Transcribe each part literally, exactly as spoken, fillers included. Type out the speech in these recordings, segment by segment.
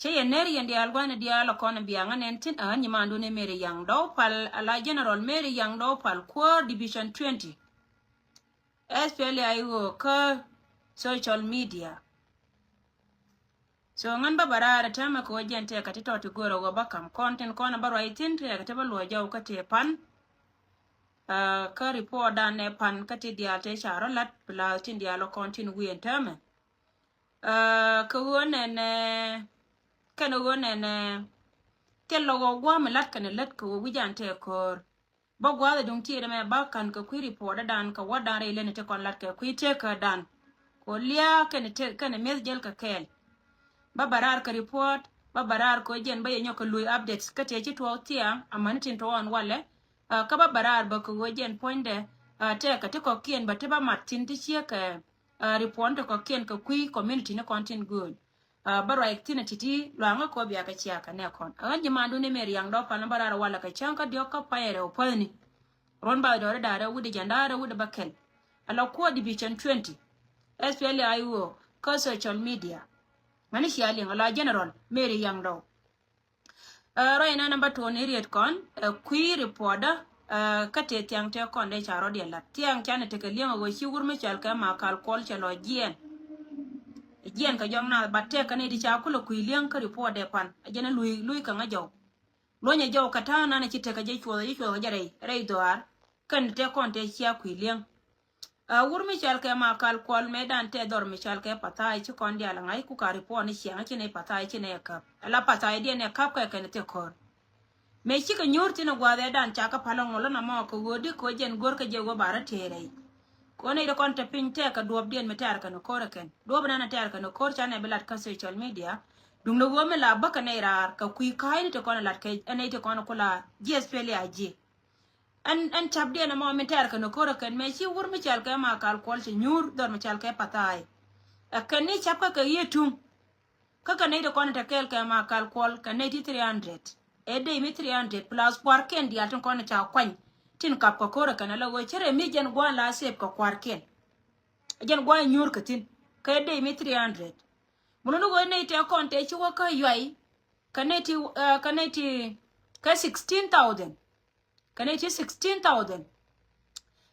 Cä yɛ ner yɛn diaal gua̱n diaal ɔ kɔn biaŋä nɛn tin ɛ ɣän nyimandun ɛ Mary Yaŋ Dɔw Pal, ala General Mary Yaŋ Dɔw Pal, kuäär Division twenty. S P L A I O kä social media. So ŋän bä bä raar ɛ täämɛ kɛ ɣöö jɛn tɛɛkä ti tɔt ti görä ɣöö bä ka̱m kɔn tin kɔn ɛ bä ruac thi̱n tɛɛkä ti bä luɔc jɔw kä tëë pan. Kä report dan nɛ pan kä ti diaal tëë ca rɔ lat, plus tin diaal ɔ kɔn tin wi̱i̱ ɛn täämɛ. Kä ɣöö nɛnɛ kɛn ɣöö nɛnɛ thil lɔ ɣöö gua̱a̱m mi lat kɛn lät kɛ ɣöö wi̱c an tɛɛ köör. Bä gua̱a̱th ɛ duŋ tiɛɛdɛ mɛ bä ka̱n kɛ kui̱ report dan kɛ wä dan rɛy leni ti kɔn lat kɛ kui̱ tëëkä dan. Kɛ ɣöö lia̱a̱ kɛn tëë kɛn mi̱eth jäl kɛ kɛɛl. Bä bä raar kɛ report, bä bä raar kɛ ɣöö jɛn bä yɛ nyɔk kɛ luy updates kä tëë ci tuɔɔk thiaŋ amäni tin tuɔɔk ɛn walɛ. Kä bä bä raar bä kɛ ɣöö jɛn puɔ̱nydɛ tɛɛkä ti kɔ̱kiɛn bä ti bä mat thi̱n ti ciek kɛ report ti kɔ̱kiɛn kɛ kui̱ community ni kɔn tin gööl. Bä ruac thi̱n a ti̱ti̱ luaŋä kɔ bia kɛ ciakä nɛ kɔn. Ɛ ɣän ji̱ mandun ni Mary Yaŋ Dɔw Pal ni bä raar walɛ kɛ cäŋ kä diɔ̱k kä payɛ rɛw päthni. Ruɔ̱n bathdɔɔri da̱rɛ wut di jɛn da̱rɛ wut di bä kɛl. Ala kuäär Division twenty. S P L A I O kä social media. Ŋäni cia liŋ ala General Mary Yaŋ Dɔw. Ruac inɛ namba tuɔɔk ni riet kɔn ɛ kui̱ report kä tëë thiaŋ tëë kɔn dee ca rɔ̱diɛn lat thiaŋ canɛ tekɛ li̱eŋ ɛ ɣöö ci wur mi cɔal kɛ Makal Kuɔl cɛ lɔ jiɛɛn. Jiɛɛn kɛ jɔk naath bat tëëkä ni di ca kulɛ kui̱ li̱eŋ kä report dee pan ɛ jɛn ɛ luy luy kɛ ŋä jɔw. Luɔ̱nyɛ jɔw kɛ ta̱a̱ nanɛ ci tekɛ jɛ cuɔth ɛ ci cuɔth kɛ jɛ rɛy rɛy dhɔaar. Kɛn tëë kɔn tëë cia kui̱ li̱eŋ. Wur mi cɔal kɛ Makal Kuɔl mëë dan tëë dhɔr mi cɔal kɛ Pathai ci kɔn diaal ŋa̱c ku ka report ni ciɛŋ ci nɛy Pathai ci nɛy ɛ käp. Ala Pathai diɛn ɛ käp kɛ kɛn thil ko̱r. Mëë cikɛ nyuur thin ɛ gua̱a̱th ɛ dan ca kɛ pal ɛ ŋuɔl in amɔ kɛ ɣöö di kɛ ɣöö jɛn go̱r kɛ jɛ ɣöö ba rɔ tëë rɛy. Kɛ ɣöö nɛy ti kɔn te piny tɛɛk kɛ duɔ̱p diɛn mi tɛɛr kɛn ko̱r ɛ kɛn. Duɔ̱p in an ɛ tɛɛr kɛn ko̱r ca nɛ bi lat kä social media. Duundɛ ɣöö mi la bäkɛ nɛy raar kɛ kui̱ ka̱a̱cni ti kɔn ɛ lat kɛ ɛ nɛy ti kɔn ɛ kula ji̱ S P L A I G. Ɛn ɛn ca̱pdiɛn ɛmɔ min tɛɛr kɛn ko̱r ɛ kɛn mëë ci wur mi cɔal kɛ Makal Kuɔl ci nyuur dhɔr mi cɔal kɛ Pathai. Ɛ kɛn ni ca̱p kä kɛ yiëë tuŋ. Kä kɛ nɛy ti kɔn te kɛɛl kɛ Makal Kuɔl kɛ nɛy ti three hundred. Ɛ dee mi three hundred plus kua̱rkiɛn diaal tin kɔn ca kuany tin kap kɛ ko̱r ɛ kɛn ala ɣöö cärɛ mi jɛn gua̱a̱n la save kɛ kua̱rkiɛn. Jɛn gua̱a̱n nyuur kɛ thi̱n kɛ dee mi three hundred. Mun ni ɣöö nɛy tɛ kɔn tɛ ci wä kä yuay kɛ nɛy ti kɛ nɛy ti kɛ sixteen thousand. Kɛ nɛy ti sixteen thousand.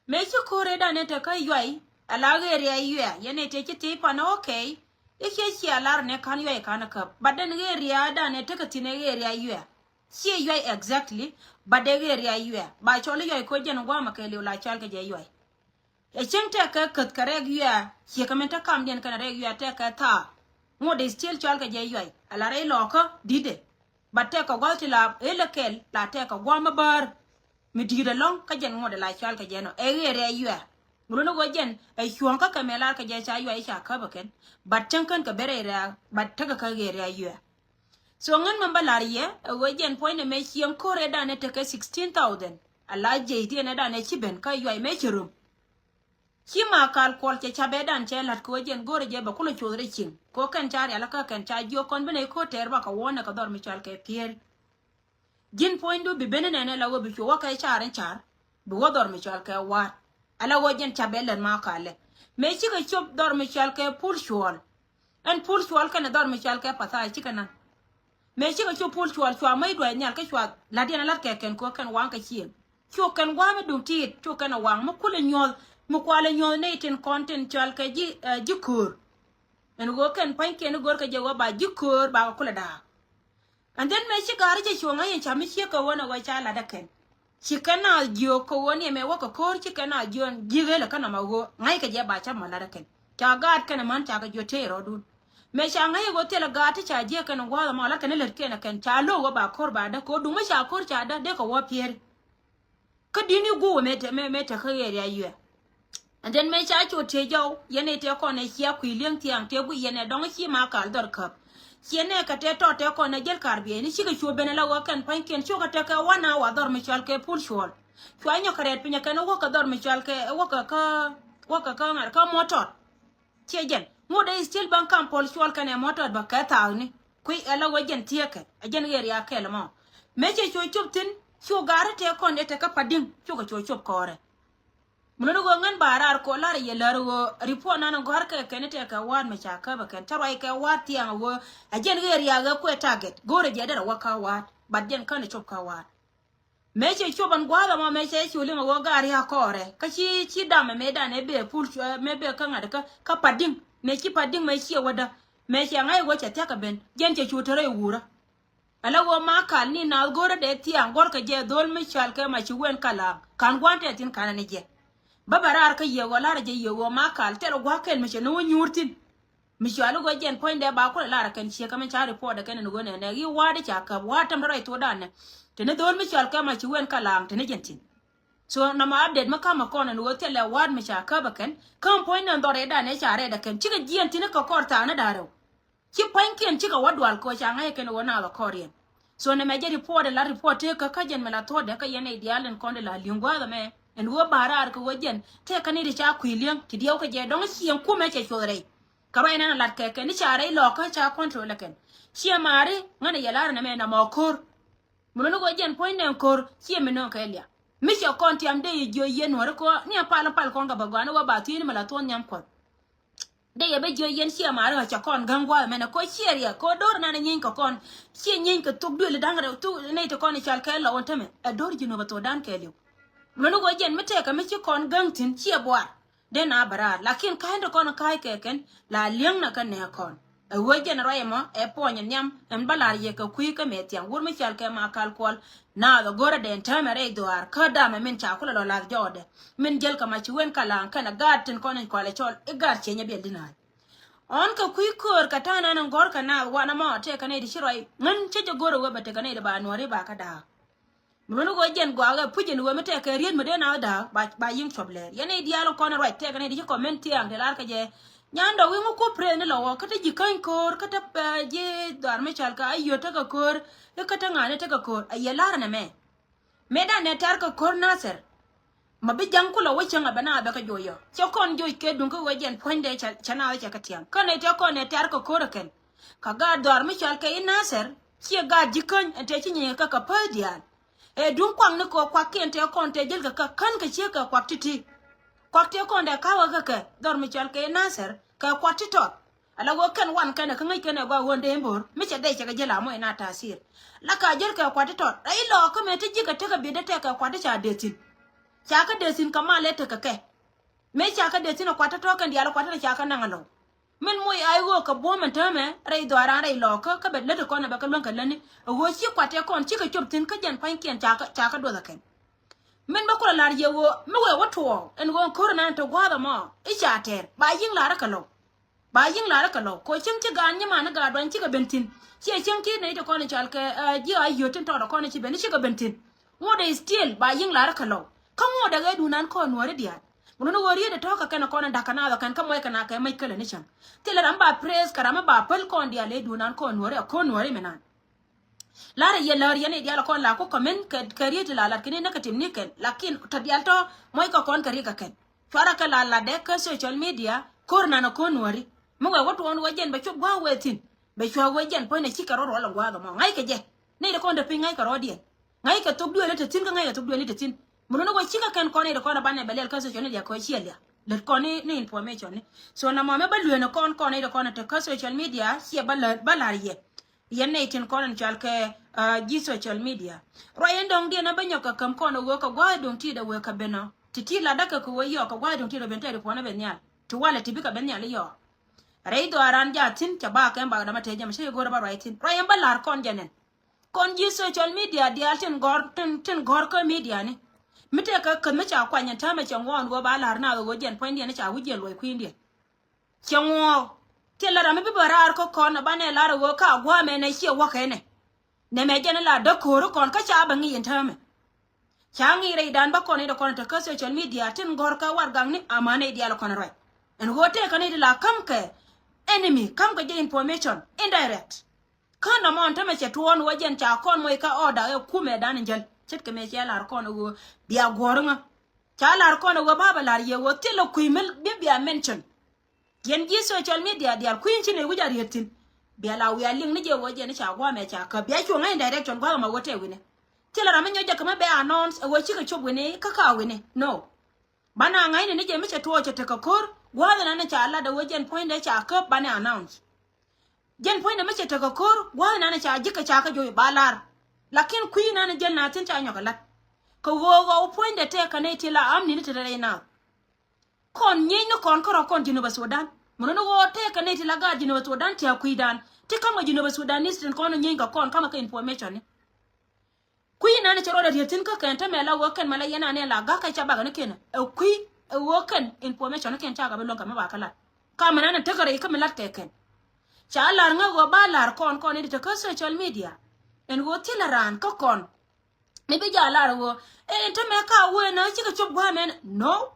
Mëë ci ko̱r ëëdan ëë te kä yuay ala ɣeer ria yuɛ yɛn ëë te ci thiec pan okay. I̱ ciɛ cia lar nɛ ka̱n yuay ka̱n käp but then ɣeer ria dan ëë tekɛ thi̱n ɛ ɣeer ria yuɛ. Ciɛ yuay exactly but ɛ ɣeer ria yuɛ ba cɔl i̱ yuay ko̱ jɛn gua̱a̱mɛ kɛ liw la cɔal kɛ jɛ yuay. Ɛ cieŋ tɛkɛ käth kɛ rɛk yuɛ ciekɛ min te kamdiɛn kɛnɛ rɛk yuɛ tɛkɛ thaak. Ŋot dee still cɔal kɛ jɛ yuay ala rɛy lɔɔkä di̱tdɛ. But tɛkɛ gua̱th ti la ëë lɛ kɛl la tɛkɛ gua̱a̱mɛ bäär. Mi di̱i̱t ɛlɔ̱ŋ kä jɛn ŋot dee la cɔal kɛ jɛ nɔ ɛ ɣeer rɛy yuɛ. Ŋot ni ɣöö jɛn ɛ cuɔ̱ŋ kä kɛ mɛ lar kɛ jɛ ca yuay ca käp ɛ kɛn. But cäŋ kän kɛ ben rɛy rɛ̈ɛ̈k but tekɛ kä ɣeer rɛy yuɛ. So ŋän mɛn bä la̱r yɛ ɛ ɣöö jɛn puɔ̱nydɛ mëë cieŋ ko̱r ëëdan ëë tekɛ sixteen thousand. Ala jiɛc thiɛn ëëdan ëë ci ben kä yuay mëë ci rom. Ci Makal Kuɔl cɛ ca̱p ëëdan cɛ la̱t kɛ ɣöö jɛn go̱rɛ jɛ bɛ kulɛ coth rɛy cieŋ kɛ ɣöö kɛn ca rial kä kɛn ca jiök kɔn bi nɛy ko̱r tɛɛr bakɛ wuɔ̱ɔ̱nɛ kɛ dhɔr mi cɔal kɛ Piɛɛri. Ji̱n puɔ̱nydu bi ben inɛnɛ la ɣöö bi cu wä kɛ car in car bi wä dhɔr mi cɔal kɛ Wa̱a̱t. Ala ɣöö jɛn ca̱p ëë lät Makal ɛ mëë cikɛ cop dhɔr mi cɔal kɛ Pul Cuɔl. Ɛn Pul Cuɔl kɛnɛ dhɔr mi cɔal kɛ Pathai cikɛ naŋ. Mëë cikɛ cu Pul Cuɔl cua mäc duac nhial kä cua la̱t yɛn a la̱t kɛ kɛn kɛ kɛn waŋ kɛ cieŋ. Cu kɛn gua̱a̱m mi duŋ tiit cu kɛn a waŋ mi kulɛ nyuɔ̱th mi kualɛ nyuɔ̱th nɛy tin kɔn tin cɔal kɛ ji̱ ji̱ köör. Ɛn ɣöö kɛn pa̱nykiɛn i̱ görkɛ jɛ ɣöö ba ji̱ köör ba kɛ kulɛ da̱a̱k. And then mëë ci ga̱r jɛ cuɔ̱ŋ a yɛn ca mi ciek kɛ ɣöö nɛ ɣöö ca la̱t ɛ kɛn. Ci kɛn a jiök kɛ ɣöö ni ɛmɛ wä kɛ ko̱r ci kɛn a jiök ji̱ ɣel ɛ kä nɔmɔ ɣöö ŋa̱ckɛ jɛ ba cä mɔ la̱t ɛ kɛn. Ca gaat kɛn ɛmän ca kɛ jiök tëë rɔɔdun. Mëë ca ŋa̱c ɛ ɣöö thilɛ gaat ti ca jiɛk kɛn ɛ gua̱a̱th ɛmɔ la kɛn ɛ lät kɛn ɛ kɛn ca lo̱k ɣöö ba ko̱r ba däk kɛ ɣöö duŋ mi ca ko̱r ca däk dee kɛ wä Piɛɛri. Kä di̱t ni guuk mëë te mëë mëë te kä area yuɛ. And then mëë ca cu tiee jɔw yɛn ɛ tëë kɔn ɛ cia kui̱ li̱eŋ thiaŋ tëë guic yɛn ɛ dɔ̱ŋ ci Makal dhɔr käp. Ciɛ nɛ kɛ tëë tɔt tëë kɔn ɛ jel kar bieyni cikɛ cu ben ɛ la ɣöö kɛn pa̱nykiɛn cukɛ tekɛ one hour dhɔr mi cɔal kɛ Pul Cuɔl. Cua nyɔk kɛ rɛɛt piny ɛ kɛn ɛ wäkɛ dhɔr mi cɔal kɛ ɛ wäkɛ kä wäkɛ kä ŋa̱r kä Mɔtɔt. Ciɛ jɛn ŋot ɛ still baŋ kam Pul Cuɔl kɛn ɛ Mɔtɔt bä kɛ thaakni. Kui̱ ɛ la ɣöö jɛn thieekɛ ɛ jɛn area kɛl ɛmɔ. Mëë cɛ cu cop thi̱n cu gaari tëë kɔn ɛ tekɛ Padi̱ŋ cukɛ cu cop kɔɔrɛ. Mun ni ɣöö ŋän ba raar kɔ lar yɛ lär ɣöö report nan gɔ̱a̱r kɛ kɛn tɛkɛ wa̱a̱t mi ca käp ɛ kɛn. Cä ruac kɛ wa̱a̱t thiaŋ ɣöö a jɛn ɣöö riaak ɛ kuɛ target. Go̱o̱rɛ jɛ derɛ wä ka wa̱a̱t. But jɛn kän cop ka wa̱a̱t. Mëë cɛ cop ɛn gua̱a̱th ɛmɔ, mëë cɛ cu liŋ ɛ ɣöö gaat riaak kɔɔrɛ. Kä ci, ci dam ɛ mëë dan ɛ bee pul, ɛ, mëë bee kä ŋa̱t kä, kä Padiŋ. Mëë ci Padiŋ mëë ciɛ wädä. Mëë cɛ ŋa̱c ɛ ɣöö cɛ thia̱k ɛ ben. Jɛn cɛ cu te rɛy wurä. Ala ɣöö Makal ni naath go̱rä dee thiaŋ, go̱rkɛ jɛ dhol mi cɔal kɛ Maci Wen Kalaŋ. Ka̱n gua̱n tɛth thi̱n ka̱n ni jɛ. Bä bɛ raar kä yɛ ɣöö, la̱rä jɛ yɛ ɣöö Makal thilɛ gua̱a̱th kɛl mi cɛ ni wä nyuur thi̱n. Mi cɔal i̱ ɣöö jɛn puɔ̱nydɛ ba kulɛ lar ɛ kɛn, ciɛ kɛ mi ca report ɛ kɛn ɛn ɣöö nɛnɛ i̱ wa̱a̱ di ca käp, wa̱a̱ tämdɛ rɛy thokdan nɛ. Te ni dhol mi cɔal kɛ Maci Wen Kalaŋ te ni jɛn thi̱n. So nɔmɔ update mi ka̱mɛ kɔn ɛn ɣöö thilɛ wa̱a̱t mi ca käp ɛ kɛn. Kä puɔ̱nydɛ dhɔr ɛ dan ɛ ca rɛɛt ɛ kɛn, cikɛ jiɛn thi̱n kä kɔr thaakni da̱ŋ rɛw. Ci pua̱nykiɛn cikɛ wä dual kɛ ɣöö ca ŋa̱c ɛ kɛn ɣöö naath ɛ kɔr yɛn. So nɛmɛ jɛ report ɛ la report tëëkä kä jɛn mi la thuɔ̱kdɛ kä yɛn nɛy diaal in kɔn di la li̱ŋ gua̱a̱th ɛmɛ. Ɛn ɣöö ba raar kɛ ɣöö jɛn tëëkä ni di ca kui̱ li̱eŋ ti diɛw kɛ jɛ dɔ̱ŋ ciɛŋ kumɛ cɛ cuɔth rɛy. Kɛ ruac nɛn a lat kɛ kɛn ni ca rɛy lɔɔkä ca control ɛ kɛn. Ciɛ maari ŋän ɛ yɛ lar nɛmɛ nɔmɔ ko̱r. Mi luni ɣöö jɛn puɔ̱ny nɛn ko̱r ciɛ mi nööŋ kɛ liak. Mi cɛ kɔn tiam dee yɛ jiö yɛn nuɔ̱ri kɔ ni a pal pal kɔn kɛ bä gɔaa ni ɣöö ba thiec ni mi la thuɔ̱k nhiam kuɔth. Dee yɛ bä jiö yɛn ciɛ maari ɣä cɛ kɔn gäŋ gua̱a̱th mɛnɛ kɔ ciɛ riɛk kɔ do̱r nan nyieeny kɛ kɔn. Ciɛ nyieeny kɛ thok duëli da̱ŋ rɛw thok nɛy ti kɔn i̱ cɔal kɛ lɔ wä tämɛ. Ɛ do̱r ji̱ nöpɛ thok dan kɛɛliw. Luni ɣöö jɛn mi tɛkɛ mi ci kɔn gäŋ thi̱n ciɛ buar. Dee na bɛ raar. Lakin ka̱ny ti kɔn ka̱y kɛ kɛn la li̱eŋnɛ kä nɛ kɔn. Ɛ ɣöö jɛn ruac ɛmɔ ɛ puɔ̱ny nhiam ɛn bä la̱r yɛ kɛ kui̱ kä mëë thiaŋ wur mi cɔal kɛ Makal Kuɔl. Naath ɛ go̱rɛ dee ɛn täämɛ rɛy dhuaar kä damɛ min ca kulɛ lɔ la̱th jɔɔdɛ. Min jäl kɛ Maci Wen Kalaŋ kɛnɛ gaat tin kɔn in kɔalɛ cɔl i̱ gaat ciɛ nyɛ biɛl di naath. Ɔn kɛ kui̱ köör kɛ ta̱a̱ nan in gɔ̱r kɛ naath wanɛ mɔ tëëkɛ nɛy di ci ruac ŋän cä jɛ go̱r ɛ ɣöö bɛ tekɛ nɛy di ba nuɔ̱ri ba kä da̱a̱k. Mi luni ɣöö jɛn gɔaa ɣɛ puc ɛn ɣöö mi tɛkɛ riet mi dee naath da̱a̱k ba, ba yi̱ŋ cuɔp lɛɛr. Yɛn nɛy diaal in kɔn in ruac tɛkɛ nɛy di ci comment thiaŋ ti lar kɛ jɛ. Nyan dɔ̱k wi̱ŋ mi kup pres ni lɔ wä kä te ji̱ käny köör kä te, eh, ji̱ dhɔaar mi cɔal kɛ Ayot tekɛ köör. I̱ kä te ŋa̱ni tekɛ köör. Ɛ yɛ lar ɛn ɛmɛ. Mëëdan nɛ tɛ̈r kɛ ko̱r Nathɛr. Ma bi ja̱ŋ kulɛ wä cäŋ a bɛ na bɛ kɛ joc yɔ. Cɛ kɔn joc kɛ duŋ kä ɣöö jɛn puɔ̱nydɛ cɛ, cɛ na cɛ kɛ tiam. Kä nɛ tɛ kɔn nɛ tɛ̈r kɛ ko̱r ɛ kɛn. Ka gaat dhɔaar mi cɔal kɛ i̱ Nathɛr, ciɛ gaat ji̱ käny ɛn tɛ ci nyieny kɛ kɛ päth diaal. Ɛ duŋ kuakni kɛ kuak kiɛn tɛ kɔn tɛ jäl kɛ kɛ kän kɛ ciek kɛ kuak ti̱ti̱. Kuak tɛ kɔn dɛ ka̱wä kɛ kɛ dhɔr mi cɔal kɛ i̱ Nathɛr, kɛ kuak ti tɔt. Ala ɣöö kɛn wan kɛnɛ kä ŋäc kɛnɛ gɔaa ɣöö dee bo̱o̱r mi cɛ dee cɛ kɛ jäl amɔ ina tasir. La ka jäl kɛ kuat ti tɔt rɛy lɔɔkä mëë ti ji̱ kɛ tekɛ bi̱t dee tekɛ kuat ti ca dee thi̱n. Ca kä dee thi̱n kɛ mal ëë tekɛ kɛ. Mëë ca kä dee thi̱n ɛ kuat ti tɔ̱ kɛn diaal ɛ kuat ti ca kä naŋ ɛ lɔw. Min moc a i̱ ɣöö kɛ buɔ̱m ɛn täämɛ rɛy dhɔaaran rɛy lɔɔkä kä bɛ lät ɛ kɔn ɛ bɛ kɛ luäŋ kɛ lätni. Ɛ ɣöö ci kuat ti kɔn cikɛ cop thi̱n kä jɛn pa̱nykiɛn ca kä, ca kä duɔth ɛ kɛn. Min bä kulɛ la̱r yɛ ɣöö mi wëë wä tuɔɔk ɛn ɣöö ko̱r ɛnan te gua̱a̱th ɛmɔ i̱ ca tɛɛr ba yi̱ŋ la̱r ɛ kɛ lɔw. Ba yi̱ŋ la̱rä kɛ lɔw kɛ cieŋ ci gaan nyiman i̱ gaat duany cikɛ ben thi̱n. Ciɛ cieŋ ci nɛy ti kɔn i̱ cɔal kɛ, eh, ji̱ Ayot tin tɔɔt ɛ kɔn i̱ ci ben i̱ cikɛ ben thi̱n. Ŋot ɛ still ba yi̱ŋ la̱rä kɛ lɔw. Kä ŋot ɛ ɣɛɛduun an kɔn nuɔ̱ɔ̱ri diaal. Mun ni ɣöö riet ɛ tɔ̱ kɛ kɛn ɛ kɔn in da̱k kɛ naath ɛ kɛn kä muɔc kɛ na kɛ mec kälɛ ni cäŋ. Thilɛ ram ba praise kɛ ram mi ba päl kɔn diaal ɛ duun an kɔn nuɔ̱ɔ̱ri ɛ kɔn nuɔ̱ɔ̱ri mi naan. La̱rä yɛ läär yɛn i̱ diaal kɔn la ku comment kɛ, kɛ riet ti la lat kɛ ni negative ni kɛn. Lakin tɔ diaal tɔ muɔc kɛ kɔn kɛ riet kɛ kɛn. Cuarɛ kɛ la latdɛ kä social media ko̱r nan ɛ ko̱r nuɔ̱ɔ̱ri. Mi wɛ wä tuɔɔn wä jɛn bɛ cop gua̱a̱k wee thi̱n. Bɛ cua̱a̱k wee jɛn puɔ̱nydɛ cikɛ rɔɔd wä lɔ gua̱a̱th ɛmɔ. Ŋa̱ckɛ jɛ. Nɛy ti kɔn te piny ŋa̱ckɛ rɔɔdiɛn. Ŋa̱ckɛ thok duëël ni te thi̱n kä ŋa̱ckɛ thok duëël ni te thi̱n. Mi luni wä cikɛ kɛn kɔn nɛy ti kɔn ɛ banɛ bɛ lɛl kä social media kɛ wä ciɛ liak. Lät kɔn ni, ni information ni. So na mɔ mi bä lueeni kɔn kɔn nɛy ti kɔn ɛ te kä social media ciɛ bä la̱r, bä la̱r yɛ. Yɛn nɛy tin kɔn in cɔal kɛ, ah, ji̱ social media. Ruac in dɔ̱ŋ diɛn a bä nyɔk kɛ käm kɔn a ɣöö kɛ gua̱a̱th dɔ̱ŋ ti̱i̱t a wëë kɛ ben ɔ. Ti ti̱i̱t latdä kɛ kɛ ɣöö yɔɔk kɛ gua̱a̱th dɔ̱ŋ ti̱i̱t a ben tɛɛri puɔ̱n a ben nhial. Ti walɛ ti bikɛ ben nhial i̱ yɔɔk. Rɛy dhɔaaran jaat thi̱n cɛ ba kɛn bak dama tɛɛ jɛ mɛ cä yɛ go̱o̱r a bä ruac thi̱n. Ruac in bä la̱r kɔn jɛ nɛn. Kɔn ji̱ social media diaal tin gɔ̱r, tin, tin gɔ̱r kä media ni. Mi tëë kɛ käth mi ca kuany in täämɛ cɛ ŋuɔɔn ɣöö ba la̱r naath ɣöö jɛn puɔ̱nydiɛn ca wi̱c jɛ luɔc kui̱ndiɛn. Cɛ ŋuɔɔk. Thilɛ ram mi bi bä raar kä kɔn ɛ banɛ lar ɛ ɣöö ka gua̱a̱mɛ nɛ ciɛ wäkɛ nɛ. Nɛmɛ jɛn ɛ la däk ko̱o̱ri kɔn kä ca bɛ ŋi̱i̱c ɛn täämɛ. Ca ŋi̱i̱c rɛydan bä kɔn ɛ dee kɔn ɛ te kä social media tin gɔ̱r kä warɛgakni amäni diaal kɔn ɛ ruac. Ɛn ɣöö tëëkɛ ni di la ka̱mkɛ enemy, ka̱mkɛ jɛ information indirect. Kä nɔmɔ ɛn täämɛ cɛ tuɔɔn ɣöö jɛn ca kɔn moc kä order ɛ kumɛ dan in jäl. Ce̱tkɛ mëë cɛ lar kɔn ɛ ɣöö bia guɔ̱r ŋä. Ca lar kɔn ɛ ɣöö ba bɛ lar yɛ ɣöö thilɛ kui̱ mi bi bia mention. Yɛn ji̱ social media diaal kui̱ in ci nɛy wi̱c a riet thi̱n. Bia la wiaa liŋ ni jɛ ɣöö jɛn i̱ ca gua̱a̱mɛ ca käp bia cuɔ̱ŋ ɛ in direction gua̱a̱mɛ ɣöö te wi̱ni. Thilɛ ram mi nyɔc jɛ kɛ mi bɛ announce ɛ ɣöö cikɛ cop wi̱ni kä ka wi̱ni. No. Banɛ ŋa̱cni ni jɛ mi cɛ tuɔɔk cɛ tekɛ ko̱r, gua̱a̱th ɛnɛn ca lat ɛ ɣöö jɛn puɔ̱nydɛ ca käp banɛ announce. Jɛn puɔ̱nydɛ mi cɛ tekɛ ko̱r, gua̱a̱th ɛnɛn ca ji̱ kɛ ca kä jo̱o̱c ba lar. Lakin kui̱ ɛnɛn jɛn na thi̱n ca nyɔk kɛ lat. Kɛ ɣöö ɣɔw puɔ̱nydɛ tɛkɛ nɛy ti la amni ni te rɛy naath. Kɔn nyieeny ni kɔn kärɔ̱ kɔn Jinubä Sudan. Mun ni ɣöö tɛkɛ nɛy ti la gaat Jinubä Sudan ti a kui̱dan. Ti ka̱mkɛ Jinubä Sudan ni tin kɔn nyieeny kɛ kɔn ka̱mkɛ kɛ information ni. Kui̱ nan cɛ rɔɔdɛ riet thi̱n kä kɛn tämɛ la ɣöö kɛn ma la yɛn anɛ la ga̱kä ca bakɛ ni kɛn. Ɛ kui̱ ɛ ɣöö kɛn information ni kɛn ca kɛ bi luäŋ kɛ mi ba kä lat. Ka mi nan tekɛ rɛy kä mi lat kɛ kɛn. Ca lar ŋä ɣöö ba lar kɔn kɔn in te kä social media. Ɛn ɣöö thilɛ raan kä kɔn. Mi bi jaa lar ɣöö ɛn tämɛ ka wee na cikɛ cop gua̱a̱mɛn. No.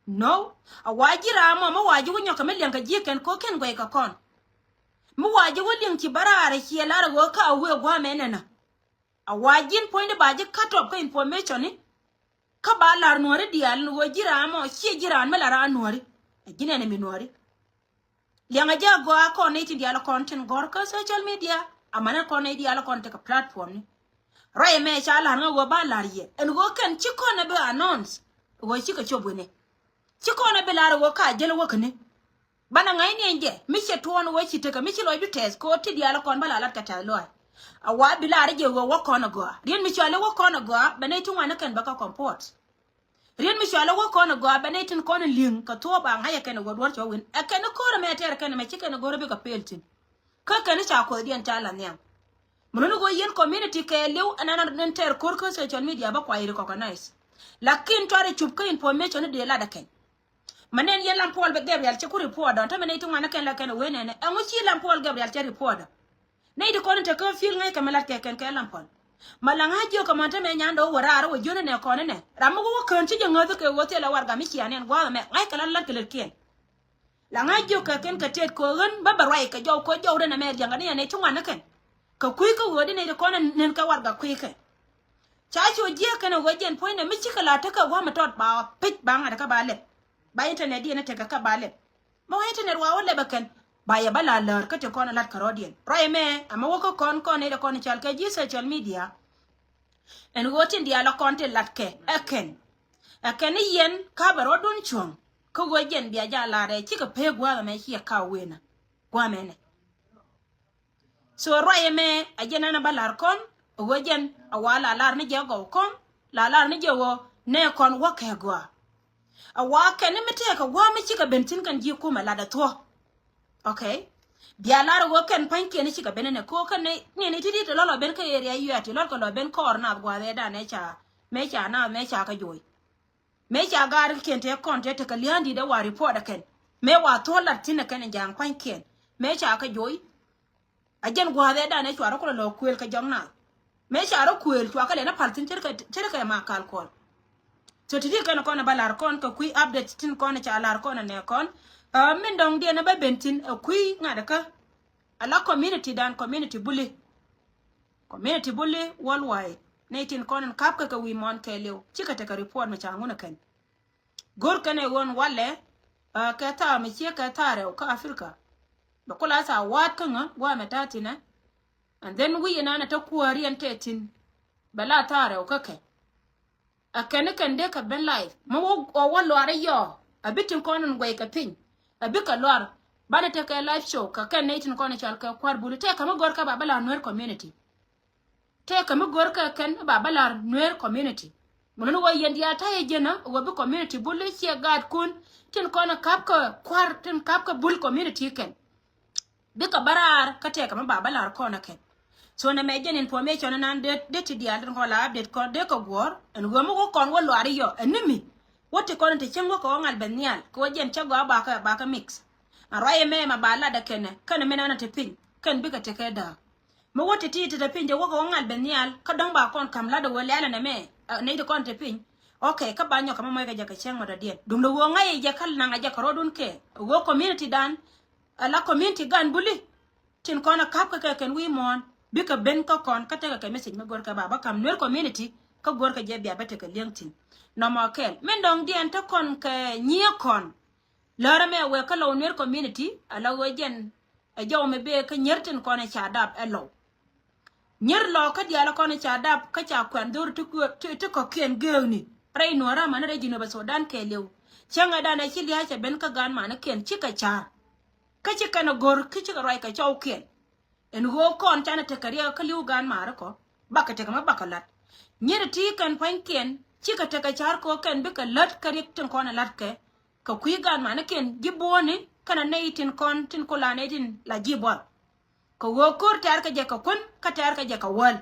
No. A wa ji̱ ram mɔ mi wa ji̱ wä nyɔk kɛ mi liɛŋ kɛ ji̱ kɛn ko kɛn guɛy kɛ kɔn. Mi wa ji̱ wä liɛŋ ci bä raar ciɛ lar ɣöö ka wee gua̱a̱mɛn ɛnɛ. A wa ji̱n puɔ̱nyni ba ji̱ cut off kä information ni. Kä ba lar nuɔ̱ri diaal ni ɣöö ji̱ ram mɔ ciɛ ji̱ ram mi la ran nuɔ̱ri. Ɛ ji̱n ɛn mi nuɔ̱ri. Liɛŋɛ jɛ a gɔaa kɔn nɛy tin diaal kɔn tin gɔ̱r kä social media. Amanɛ kɔn nɛy diaal kɔn tekɛ platform ni. Ruac ɛmɛ ca lar ŋä ɣöö ba lar yɛ ɛn ɣöö kɛn ci kɔn ɛ bi announce ɣöö cikɛ cop wi̱ni. Ci kɔn ɛ bi lar ɣöö ka jäl wäkäni. Banɛ ŋa̱cni ɛn jɛ mi cɛ tuɔɔn ɣöö ci tekɛ mi ci lɔcdu tɛth kɛ ɣöö ti diaal kɔn bä la lat kɛ tɛth lɔaac. A wa bi lar jɛ ɣöö wä kɔn ɛ gɔaa riet mi cɔal i̱ wä kɔn ɛ gɔaa bɛ nɛy ti ŋuan ni kɛn bä kä comport. Riet mi cɔal i̱ wä kɔn ɛ gɔaa bɛ nɛy tin kɔn in li̱ŋ kɛ thuɔ̱ɔ̱p a ŋa̱c ɛ kɛn ɛ ɣöö duɔ̱ɔ̱r cɛ wä win ɛ kɛn i̱ ko̱r ɛmɛ tɛɛr ɛ kɛn ɛmɛ ci kɛn ɛ go̱r ɛ bikɛ pel thi̱n. Kä kɛn i̱ ca kuɔth diɛn ca la nhiam. Mi luni ɣöö yɛn community kɛɛliw ɛn an in tɛɛr ko̱r kä social media bä kua yɛ recognize. Lakin cuarɛ cup kä information ni dee lat ɛ kɛn. Ma nɛn yɛn Lam Paul bɛ Gabriel cɛ ku report dɔn tämɛ nɛy ti ŋuan ni kɛn la kɛn ɛ wee nɛnɛ ɛŋu ci Lam Paul Gabriel cɛ report dɔn. Nɛy ti kɔn in te kä field ŋäc kɛ mi lat kɛ kɛn kɛ Lam Paul. Ma la ŋa̱c jiök kɛ mɔn tämɛ nyan dɔw wä raar wä jiön inɛ kɔn inɛ ram mi wä wä kään ci jɛ ŋäth kɛ wä thilɛ warɛga mi cia nɛn gua̱a̱th ɛmɛ ŋa̱c kɛ la lat kɛ lät kiɛn. La ŋa̱c jiök kɛ kɛn kɛ tet kɛ ɣän bä bɛ ruac kɛ jɔw kɛ jɔw rin ɛmɛ liɛŋkɛ ni yɛn nɛy ti ŋuan ni kɛn. Kɛ kui̱ kä ɣöö di nɛy ti kɔn in nɛn kɛ warɛga kui̱ kɛ. Ca cu jiɛɛk kɛn ɛ ɣöö jɛn puɔ̱nydɛ mi cikɛ la tekɛ gua̱a̱m ɛ tɔt ba pic ba ŋa̱t kä ba lɛp. Ba internet diɛn ɛ tekɛ kä ba lɛp. Ma wä internet wa wä lɛp ɛ kɛn ba yɛ bä la läär kä ti kɔn ɛ lat kärɔ̱diɛn. Ruac ɛmɛ ɛmɛ wä kä kɔn kɔn nɛy ti kɔn cal kɛ ji̱ social media. Ɛn ɣöö tin diaal ɛ kɔn ti lat kɛ ɛ kɛn. Ɛ kɛn ni yɛn ka bɛ rɔ̱dun cuɔ̱ŋ. Kä ɣöö jɛn bia jaa lar ɛ cikɛ pek gua̱a̱th ɛmɛ ciɛ ka wen ɛ gua̱a̱mɛnɛ. So ruac ɛmɛ a jɛn ɛn a bä lar kɔn a ɣöö jɛn a wa la lar ni jɛ gɔw kɔn la lar ni jɛ ɣöö nɛ kɔn wä kɛ gɔaa. A wa kɛn ni mi tɛɛk a gua̱a̱m mi cikɛ ben thi̱n kɛn ji̱ kumɛ lat a thuɔ̱. Okay. Bia lar a ɣöö kɛn pa̱nykiɛn ni cikɛ ben ni nɛ ko̱ kɛn ni ni ti dit lɔ lɔ ben kä area yuɛt ti lɔt kɛ lɔ ben kɔɔr naath gua̱a̱th ɛ dan ɛ ca mɛ ca naath mɛ ca kä jo̱o̱c. Mëë ca gaar kiɛn tëë kɔn tëë tekɛ lia̱a̱n di̱t ɛ wa report ɛ kɛn. Mëë wa thuɔ̱l lat thi̱n ɛ kɛn in ja̱a̱ŋ kua̱nykiɛn. Mëë ca kɛ jo̱o̱c. A jɛn gua̱a̱th ɛ dan ɛ cua rɔ kulɛ lɔ kuël kɛ jɔk naath. Mëë ca rɔ kuël cua kɛ lɛn ɛ pal thi̱n ce̱tkɛ ce̱tkɛ ma kal kuɔl. So ti ti kɛn kɔn ɛ ba lar kɔn kɛ kui̱ update tin kɔn ɛ ca lar kɔn ɛ nɛ kɔn. Ɛ min dɔ̱ŋ diɛn ɛ ba ben thi̱n ɛ kui̱ ŋa̱t ɛ kä. Ɛ la community dan community buli. Community buli worldwide. Nɛy tin kɔn in kap kɛ kɛ wi̱i̱ muɔ̱ɔ̱n kɛɛliw. Cikɛ tekɛ report mi ca ŋun ɛ kɛn. Go̱r kɛn ɛ ɣöö walɛ, ɛ, kɛ thaak mi ciek kɛ thaak rɛw kä Africa. Bɛ kula thaak wa̱a̱t kä ŋä gua̱a̱mɛ ta̱a̱ thi̱n ɛ. And then wi̱i̱ ɛn an ɛ te kuääri ɛn tɛth thi̱n. Bɛ la thaak rɛw kä kɛ. Ɛ kɛn ni kɛn dee kɛ ben live. Mi wä, wä, wä luaar i̱ yɔɔ. A bi tin kɔn in guɛy kɛ piny. A bikɛ luaar. Banɛ tekɛ live show kɛ kɛn nɛy tin kɔn in cɔal kɛ kua̱r buli. Tëëkɛ mi gɔ̱r kɛ ba bä la Nuer community. Tëëkɛ mi go̱rkɛ kɛn ba bä lar Nuer community. Mun ni wä yɛn diaal ta̱yɛ jɛn ɛ wä bi community bul i̱ ciɛ gaatkun tin kɔn ɛ kap kɛ kua̱r tin kap kɛ bul community kɛn. Bikɛ bä raar kä tëëkɛ mi ba bä lar kɔn ɛ kɛn. So nɛ mɛ jɛn information nan dee, dee ti diaal tin kɔn la update kɔn dee kɛ guɔ̱ɔ̱r ɛn ɣöö mi wä kɔn wä luaar i̱ yɔ ɛn ni mi. Wä ti kɔn in ti cäŋ wä kɛ wä ŋal ben nhial kɛ wä jɛn cä gɔaa bakɛ, bakɛ mix. Ɛn ruac ɛmɛ mɛ ba lat ɛ kɛn ɛ kɛn ɛ mi nan ɛ ti piny kɛn bikɛ tekɛ dääk. Mi wä ti̱ti̱ ti te piny jɛ wä kɛ wä ŋal ben nhial kä dɔ̱ŋ ba kɔn ka̱m la̱t ɛ wä lɛ̈ɛ̈l ɛnɛ mɛ, ɛ, nɛy ti kɔn te piny. Okay, kä ba nyɔk kɛ mɛ mɔc kɛ jɛ kɛ cäŋ mɛ dɔ̱diɛn. Duundɛ ɣöö ŋa̱c jɛ kä naŋ ɛ jɛ kɛ rɔɔdun kɛ ɣöö community dan, ɛ la community gan buli. Tin kɔn ɛ ka̱p kɛ kɛ kɛn wi̱i̱ muɔ̱ɔ̱n bikɛ ben kä kɔn kä tekɛ kɛ message mi go̱rkɛ ba bä ka̱m Nuer community kä go̱rkɛ jɛ bia bä tekɛ li̱eŋ thi̱n. Nɔmɔ kɛl min dɔ̱ŋ diɛn te kɔn kɛ nyiee kɔn. Lärä mɛ wek kä Lɔw Nuer community a la ɣöö jɛn ɛ jɔw mi bee kä nyier tin kɔn ɛ ca dap ɛ Lɔw. Nyier Lɔw kä diaal kɔn ɛ ca dap kä ca kuɛn dho̱r ti kuɛ-, ti, ti kɔ̱kiɛn geekni rɛy Nuɔ̱ɔ̱rä amäni rɛy Jinubä Sudan kɛɛliw. Cäŋɛ danɛ ci lia̱a̱ cɛ ben kä gan manikiɛn cikɛ ca̱r. Kä ci kɛn a go̱r kä cikɛ ruac kɛ cɔwkiɛn. Ɛn ɣöö kɔn canɛ tekɛ riɛk kä li̱w gan mari kɔ. Bakɛ tekɛ mɛ bakɛ la̱t. Nyiri ti kɛn pua̱nykiɛn cikɛ tekɛ ca̱r kɛ ɣöö kɛn bikɛ lät kä riɛk tin kɔn ɛ la̱tkɛ. Kɛ kui̱ gan manikiɛn ji̱ buɔ̱ɔ̱ni kɛnɛ nɛy tin kɔn tin kula nɛy tin la ji̱ buɔth. Kɛ ɣöö ko̱r tɛ̈r kɛ jɛ kɛ kuän kä tɛ̈r kɛ jɛ kɛ wäl.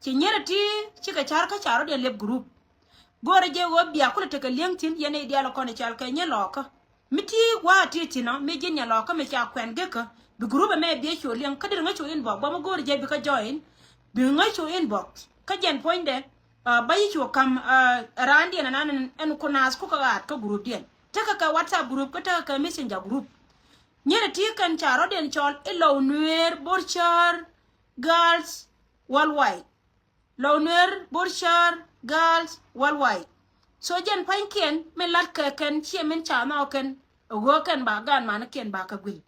Ci nyierɛ ti cikɛ ca̱r kä ca̱r rɔ̱diɛn liep group. Go̱o̱rɛ jɛ ɣöö bia kulɛ tekɛ li̱eŋ thi̱n yɛn nɛy diaal kɔn i̱ cal kɛ nyɛ lɔɔkä. Mi ti gua̱a̱ ti thi̱n ɔ mi ji̱n nyɛ lɔɔkä mi ca kuɛn gekä. Bi group ɛmɛ bia cu li̱eŋ kä deri ŋäc cu inbox bä mi go̱o̱rɛ jɛ bi kä join. Bi ŋäc cu inbox kä jɛn puɔ̱nydɛ. Ba yi cu ka̱m raandiɛn ɛnan ɛn ku naath kukɛ ɣaat kä groupdiɛn. Tekɛ kɛ WhatsApp group kä tekɛ kɛ Messenger group. Nyɛrɛ ti kɛn ca rɔ̱diɛn cɔl i̱ Lɔw Nueer Borcäär Girls Worldwide. Lɔw Nueer Borcäär Girls Worldwide. So jɛn pa̱nykiɛn mi la̱t kɛ kɛn ciɛ min ca nhɔk kɛn. Ɛ ɣöö kɛn ba gaan manikiɛn ba kɛ guil.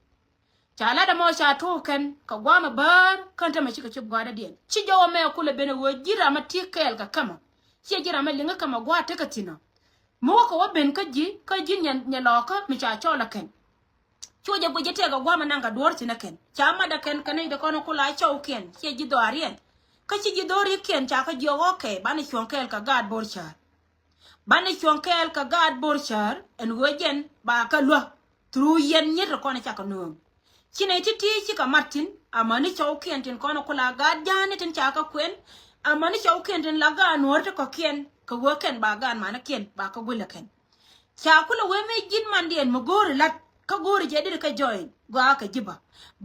Ca lat ɛmɔ ca tuɔɔk kɛn kɛ gua̱a̱mɛ bäär kän tämɛ cikɛ cop gua̱a̱dädiɛn. Ci jɔwä mɛ kulɛ ben ɛ ɣöö ji̱ ram ɛ ti kɛɛl kɛ kämä. Ciɛ ji̱ ram ɛ liŋä kämä gua̱a̱ tekɛ thi̱n ɔ. Mi wä kɛ wä ben kä ji̱ kä ji̱ nyɛ lɔɔkä mi ca cɔl ɛ kɛn. Cu jɛ guic jɛ tɛk ɛ gua̱a̱mɛ naŋ kɛ duɔ̱ɔ̱r thi̱n ɛ kɛn ca mat ɛ kɛn kɛ nɛy ti kɔn kula cɔwkiɛn ciɛ ji̱ dhɔaariɛn. Kä ci ji̱ dho̱rikiɛn ca kä jiɔk ɣɔ̱kɛ banɛ cuɔ̱ŋ kɛɛl kɛ gaat Borcäär. Banɛ cuɔ̱ŋ kɛɛl kɛ gaat Borcäär ɛn ɣöö jɛn ba kä luäk. Through yɛn nyiet ti kɔn cakɛ nööŋ. Ci nɛy ti̱ti̱ cikɛ mat thi̱n amäni cɔwkiɛn tin kɔn kula gaat ja̱a̱ni tin ca kä kuɛn. Amäni cɔwkiɛn tin la gaat nuɔ̱ɔ̱r ti kɔ̱kiɛn kɛ ɣöö kɛn ba gaat manikiɛn ba kä guilɛ kɛn. Ca kulɛ wee mi ji̱n mandiɛn mi go̱o̱ri la̱t kä go̱o̱ri jɛ diri kɛ join gɔaa kɛ ji̱ bä.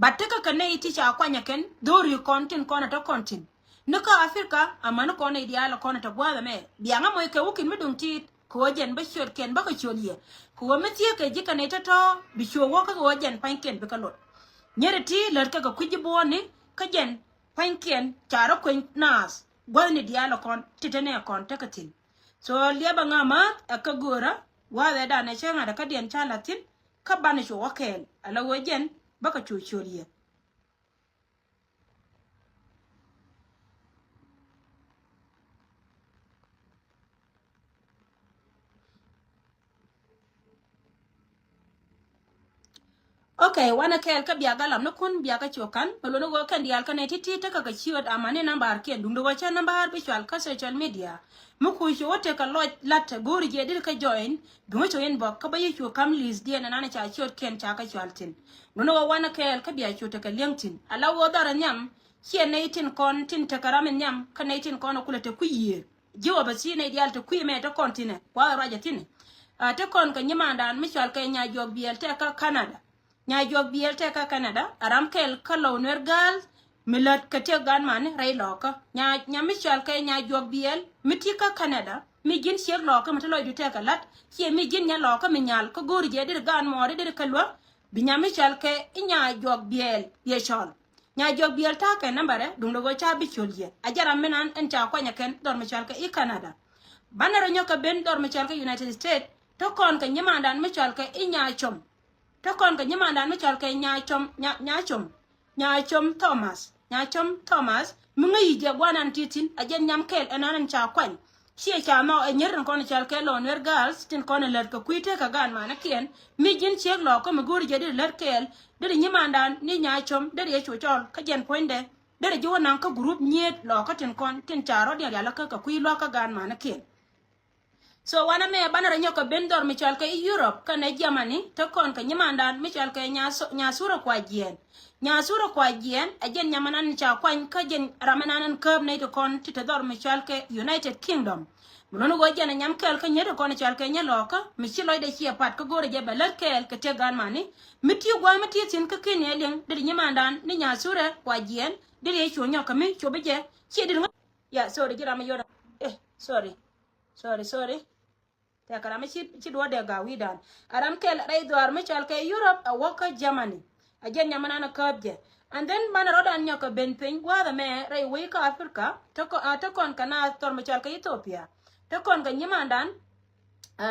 Bat tekɛ kɛ nɛy ti ca kuanyɛ kɛn dho̱ri kɔn tin kɔn ɛ tɔ kɔn thi̱n. Ni kä Africa amäni kɔn nɛy diaal ɛ kɔn ɛ tɔ gua̱a̱th ɛmɛ biaŋä mɔc kɛ wi̱ki̱n mi duŋ ti̱i̱t. Kɛ ɣöö jɛn bä ciöt kɛn bä kɛ ciöl yɛ kɛ ɣöö mi thieekɛ ji̱ kɛ nɛy tɔ̱tɔ̱ bi cuɔ̱ɔ̱ŋ wä kä kɛ ɣöö jɛn pa̱nykiɛn bikɛ lot. Nyɛri ti lät kɛ kɛ kui̱ ji̱ buɔ̱ɔ̱ni kä jɛn pa̱nykiɛn ca rɔ kueny naath gua̱thni diaal ɛ kɔn ti te nɛ kɔn tekɛ thi̱n. So liɛpɛ ŋa̱ mäth ɛ kä göörä gua̱a̱th ɛ danɛ cä ŋa̱t ɛ kä diɛn ca la̱th thi̱n kä banɛ cu wä kɛɛl ala ɣöö jɛn bä kɛ cu ciöl yɛ. Ok, wanɛ kɛɛl kä bia galam ni kun bia kä cio̱k kan mɛ luni ɣöö kɛn diaal kä nɛ ti̱ti̱ tekɛ kɛ ciöt amäni nambar kiɛn duŋdi ɣöö cä nambar bi cual kä social media. Mi kuc cu wä tekɛ lɔc la̱t go̱o̱ri jiɛ diri kä join duŋä cu inbox kä bä yi cu ka̱m list diɛn ɛnan ca ciöt kiɛn ca kä cual thi̱n. Luni ɣöö wanɛ kɛɛl kä bia cu tekɛ li̱eŋ thi̱n ala ɣöö dhɔrɛ nhiam. Ciɛ nɛy tin kɔn tin tekɛ ram in nhiam kä nɛy tin kɔn kulɛ te kui̱ yiëë. Ji̱ wä bä thi̱n nɛy diaal te kui̱ mɛ te kɔn thi̱nɛ kuath ruacɛ thi̱nɛ. Te kɔn kɛ nyimandan mi cual kɛ Nyajuɔk Biɛl tɛk kä Canada. Nyajuɔk Biɛl tɛk kä Canada a ram kɛl kä Lɔw Nuer Girls. Mi lät kɛ tëk gan mani rɛy lɔkä nya mi cual kɛ Nyajuɔk Biɛl mi ti kä Canada mi ji̱n ciek lɔkä mi te lɔcdu tɛk kɛ la̱t. Ciɛ mi ji̱n nya lɔkä mi nyal kä go̱o̱ri jɛ diri gan mɔɔri diri kɛ luä. Bi nya mi cual kɛ i̱ Nyajuɔk Biɛl yɛ cɔl. Nyajuɔk Biɛl ta̱a̱ kɛ nambarɛ duŋdɛ ɣöö ca bi col yɛ a jɛ ram mi nan ɛn ca kuany ɛ kɛn dhɔr mi cual kɛ i̱ Canada. Banɛ rɔ nyɔk kɛ ben dhɔr mi cual kɛ United States te kɔn kɛ nyimandan mi cual kɛ i̱ Nyacom. Te kɔn kɛ nyimandan mi cual kɛ Nyacom Nyacom. Nyacom Thomas Nyacom Thomas mi ŋäc yic jɛ guanan ti thi̱n a jɛ nyam kɛl ɛnan ɛn ca kuany. Ciɛ ca nhɔk ɛ nyier tin kɔn cɔal kɛ Lɔw Nuer Girls tin kɔn ɛ lät kɛ kui̱ tekɛ gan manikiɛn. Mi ji̱n ciek lɔkä mi go̱o̱ri jɛ deri lät kɛɛl deri nyimandan ni Nyacom deri yɛ cu cɔl kä jɛn puɔ̱nydɛ. Deri ji̱ wä naŋ kä group nyiet lɔkä tin kɔn tin ca rɔ̱diɛn rialikä kɛ kui̱ luakä gan manikiɛn. So wanɛ mɛ banɛ rɔ nyɔk kɛ ben dhɔr mi cɔal kɛ Europe kɛnɛ Germany te kɔn kɛ nyimandan mi cɔal kɛ Nyasura Kuajiɛn. Nyasura Kuajiɛn ɛ jɛn nyamanan ca kuany kä jɛn ramanan ɛn käp nɛy ti kɔn ti te dhɔr mi cɔal kɛ United Kingdom. Mi luni ɣöö jɛn ɛ nyam kɛɛl kä nyiet ti kɔn cɔal kɛ nyɛ lɔkä mi ci lɔcdɛ ciɛ pat kä go̱o̱rɛ jɛ bɛ lät kɛɛl kɛ tiek gan mani. Mi ti gua̱a̱ mi ti thi̱n kä ki̱n ɛ liŋ deri nyimandan ni Nyasura Kuajiɛn deri ɛ cu nyɔk kɛ mi cu bi jɛ ciɛ deri ŋä. Ya sorry ji̱ ram mi yot. Eh sorry. Sorry sorry. Tɛkɛ ram mi ci duɔ̱ɔ̱dɛ ga̱ wi̱i̱dan. A ram kɛl rɛy dhuaar mi cɔal kɛ Europe a wä kä Germany. A jɛn nyamanan a käp jɛ. And then banɛ rɔ̱dan nyɔk kɛ ben piny gua̱a̱th ɛmɛ rɛy wec kä Africa. Te kɔn kɛ naath thɔr mi cɔal kɛ Ethiopia. Te kɔn kɛ nyimandan.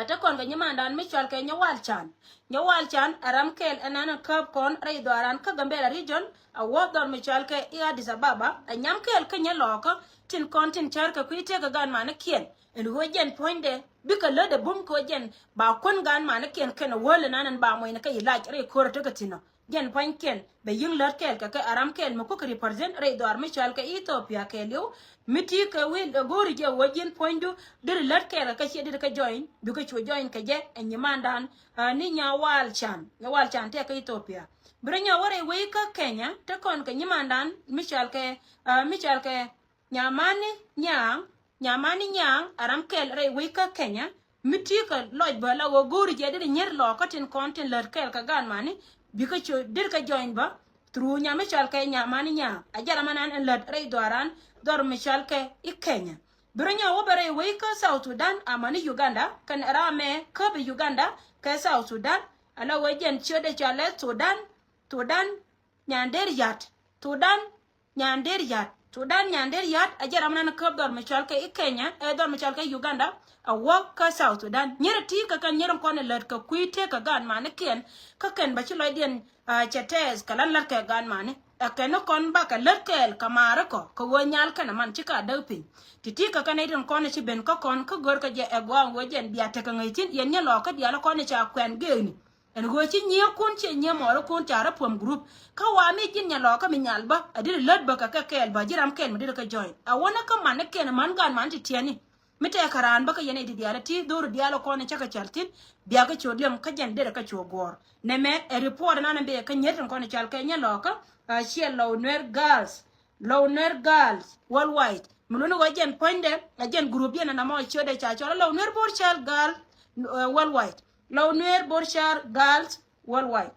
Te kɔn kɛ nyimandan mi cɔal kɛ Nyawal Can. Nyawal Can a ram kɛl ɛnan a käp kɔn rɛy dhuaaran kä Gambela region a wä dhɔr mi cɔal kɛ i̱ Addis Ababa a nyam kɛl kä nyɛ lɔɔkä tin kɔn tin cär kɛ kui̱ tëëk kɛ gan manikiɛn. Ɛn ɣöö jɛn puɔ̱nydɛ bikɛ lätdɛ bum kɛ ɣöö jɛn ba kuän gan manikiɛn kɛn ɛ wäl ɛnan ɛn ba muɔ̱ny ni kä ilac rɛy ko̱r ɛ tekɛ thi̱n ɔ. Jɛn pua̱nykiɛn bɛ yi̱ŋ lät kɛɛl kɛ kɛ aram kɛɛl mi kukɛ represent rɛy dhɔaar mi cɔal kɛ Ethiopia kɛɛliw. Mi ti kɛ wi̱i̱ ɛ go̱o̱ri jɛ ɣöö ji̱n puɔ̱nydu deri lät kɛɛl kɛ kɛ ciɛ deri kɛ join bikɛ cu join kɛ jɛ ɛ nyimandan. Ni Nyawal Can, Nyawal Can tɛk kɛ Ethiopia. Bi rɔ nyɔk wä rɛy wec kä Kenya te kɔn kɛ nyimandan mi cɔal kɛ, mi cɔal kɛ Nyamani Nyaŋ, Nyamani Nyaŋ aram kɛl rɛy wec kä Kenya. Mi ti kɛ lɔc bä la ɣöö go̱o̱ri jɛ deri nyier lɔɔkä tin kɔn tin lät kɛɛl kɛ gan mani bikɛ cu deri kɛ join bä through nyam mi cɔal kɛ Nyamani Nyaŋ. A jɛ ram ɛnan ɛn lät rɛy dhɔaran dhɔr mi cɔal kɛ i̱ Kenya. Bi rɔ nyɔk wä bɛ rɛy wec kä South Sudan amäni Uganda kɛn ram mɛ käp i̱ Uganda kɛ South Sudan. Ala ɣöö jɛn ciötdɛ cɔalɛ Sudan, Sudan Nyanderyat, Sudan Nyanderyat, Sudan Nyanderyat. A jɛ ram nan käp dhɔr mi cɔal kɛ i̱ Kenya, ɛ dhɔr mi cɔal kɛ Uganda. A wä kä South Sudan nyier ti kɛ kɛn nyier kɔn ɛ lät kɛ kui̱ tëë kɛ gan manikiɛn. Kä kɛn bä ci lɔcdiɛn cɛ tɛɛth kɛ lan lät kɛ gan mani ɛ kɛn ni kɔn bakɛ lät kɛɛl kɛ maari kɔ kɛ ɣöö nyal kɛn ɛ man ci ka däk piny. Ti ti kɛ kɛn ɛ itin kɔn ɛ ci ben kä kɔn kä gör kɛ jɛ ɛ gua̱a̱ŋ ɣöö jɛn bia tekɛ ŋäc thi̱n yɛn nyɛ lɔɔkä diaal kɔn ɛ ca kuɛn geekni. Ɛn ɣöö ci nyiëëkun ciɛ nyiëë mɔɔrikun ca rɔ puɔm group. Kä wa mi ji̱n nyɛ lɔɔkä mi nyal bä a diri lät bä kɛ kɛ kɛɛl bä ji̱ ram kɛɛl mi diri kɛ join a wä ni kä man ni kɛn man gan man ti tiɛni. Mi tɛɛkä raan bä kä yɛn ɛ di diaal ti dhori diaal kɔn cä kɛ cɛl thi̱n. Bia kɛ cu liɛm kä jɛn derɛ kɛ cu guɔ̱ɔ̱r nɛmɛ ɛ report nan bɛ kä nyiet tin kɔn cɔal kɛ nyɛ lɔɔkä. Ciɛ Lou Nuer Girls, Lou Nuer Girls Worldwide. Mi luni ɣöö jɛn puɔ̱nydɛ a jɛn group yɛn ɛn amɔ ciötdɛ ca cɔl Lou Nuer Bor Chal Girl Worldwide, Lou Nuer Bor Chal Girls Worldwide.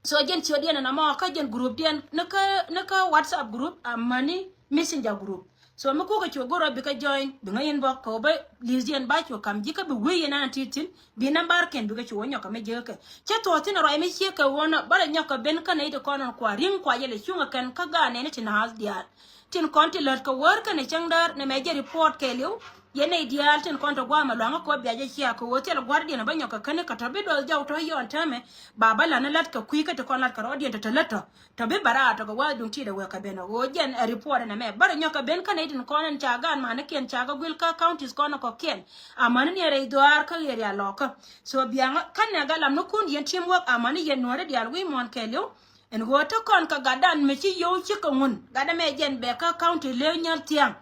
So jɛn ciötdiɛn ɛn amɔ kä jɛn group diɛn ni kä, ni kä WhatsApp group amäni Messenger group. So mi kukɛ cu go̱r ɔ bikɛ join bi ŋäc inbox kɛ ɣöö bä list diɛn ba cu kam ji̱ kä bi wee yɛn an ti thi̱n. Bi nambar kɛn bikɛ cu wä nyɔk kɛ mi jiäkä kɛ cä thuɔ̱ɔ̱ thi̱n ruac mi ciek kɛ ɣöö nɔ bä lɛ nyɔk kɛ ben kä nɛy ti kɔn ɛn kua ri̱ŋ kua yɛl ɛ cuŋ ɛ kɛn kä gaat nɛni ti naath diaal. Tin kɔn ti lät kɛ wäär kɛn ɛ cäŋ däär nɛ mɛ jɛ report kɛɛliw. Yɛn nɛy diaal tin kɔn ti gua̱a̱m ɛ lua̱ŋä kɛ ɣöö bia jɛ ciaak kɛ ɣöö thilɛ gua̱r diɛn ɛ bä nyɔk kɛ käni kɛ tɔ bi dɔth jɔw tɔ yɔn täämɛ. Ba bä la̱t ni lät kɛ kui̱ kä ti kɔn la̱t kɛ rɔɔdiɛn tɔ te lät tɔ. Tɔ bi bɛ raar tɔ kɛ wa̱a̱ duŋ ti̱i̱t ɛ wek kɛ ben ɛ ɣöö jɛn ɛ report ɛn ɛmɛ bä rɛ nyɔk kɛ ben kä nɛy tin kɔn ɛn ca gaat manikiɛn ca kɛ guil kä counties kɔn ɛ kɔ̱kiɛn. Amäni ni ɛ rɛy dhuaar kä ɣerial lɔɔkä. So biaŋä kä nɛ gat lam ni kun yɛn teamwork amäni yɛn nuɔ̱ɔ̱ri diaal wi̱i̱ muɔ̱ɔ̱n kɛɛliw. Ɛn ɣöö te kɔn kɛ gatdan mi ci yio̱w cikɛ ŋun gat ɛmɛ jɛn bɛ kä county Lëë Nyal Thiaŋ.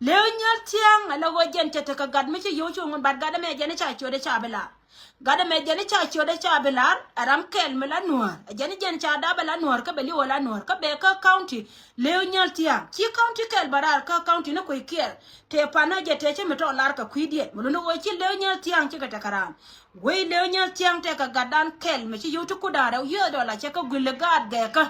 Lëë Nyal Thiaŋ ala ɣöö jɛn cɛ tekɛ gat mi ci yio̱w cikɛ ŋun bat gat ɛmɛ jɛn i̱ ca ciötdɛ ca bi lar. Gat ɛmɛ jɛn i̱ ca ciötdɛ ca bi lar ɛ ram kɛl mi la nuäär ɛ jɛn i̱ jɛn ca dap ɛ la nuäär kä bɛ li̱w ɛ la nuäär kä bɛ kä county Lëë Nyal Thiaŋ ci county kɛl bɛ raar kä county ni kui̱ kiɛɛr. Tëë panä jɛ tëë ci mi tɔɔk lar kɛ kui̱diɛn mi luni ɣöö ci Lëë Nyal Thiaŋ cikɛ tekɛ raan. Wec Lëë Nyal Thiaŋ tɛkɛ gatdan kɛl mi ci yio̱w ti kut da̱ŋ rɛw U S dollar cɛ kɛ guil gaat gɛɛkä.